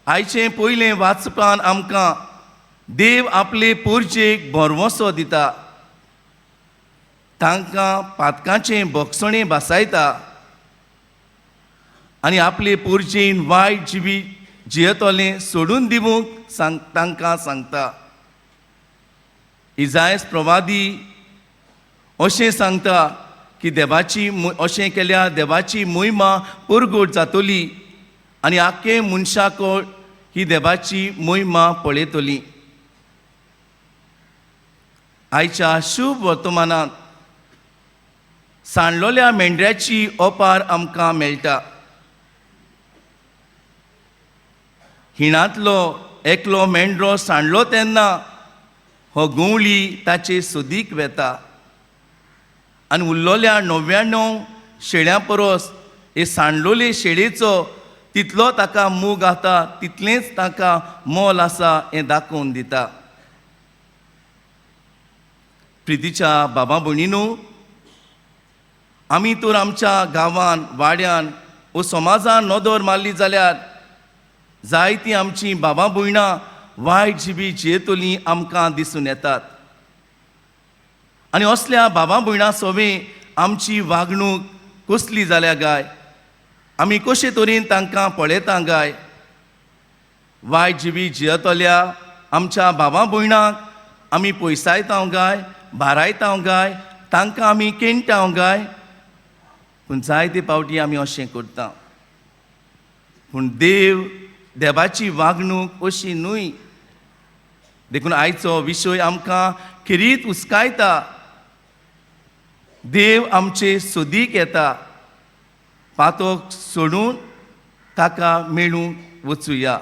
आयचें पयलें वाचपान आमकां देव आपले पोरजेक भरवंसो दिता, तांकां पातकांचें भोगसणें भासायता आनी आपले पोरजेन वायट जिवीत जियेतलें सोडून दिवंक सांग तांकां सांगता। इजायस प्रवादी अशें सांगता की देवाची अशें केल्यार देवाची मोहिमा परगट जातली आनी आख्खे मनशाक ही देवाची मोहिमा पळयतली। आयच्या शुभ वर्तमानांत सांडलोल्या मेंढऱ्याची ओपार आमकां मेळटा। हिणांतलो एकलो मेंढरो सांडलो तेन्ना हो गंवळी ताचे सोदीक वेता आनी उरलोल्या 99 शेळ्यां परस हे सांडलोले शेळेचो तितलो ताका मोग आता, तितलेंच ताका मोल आसा हें दाखोवन दिता। प्रितीच्या बाबा भयणीनू, आमी तर आमच्या गांवान, वाड्यान वो समाजान नदर मारली जाल्यार जायतीं आमचीं बाबा भयणां वायट जिबी जियेतलीं आमकां दिसून येतात आनी असल्या बाबा भयणां सोवें आमची वागणूक कसली जाल्या गाय, आमी कशे तरेन तांकां पळयता गाय। वायट जिबी जियेतल्या आमच्या बाबा भयणांक आमी पयसायता गाय, भारायता गाय, तांकां आमी केणटा गाय, पूण जायते फावटी आमी अशें करता। पूण देव देवाची वागणूक अशी न्हय। देखून आयचो विशय आमकां खेरीत उस्कायता। देव आमचे सोदीक येता, पातोक सोडून ताका मेळूंक वचुया।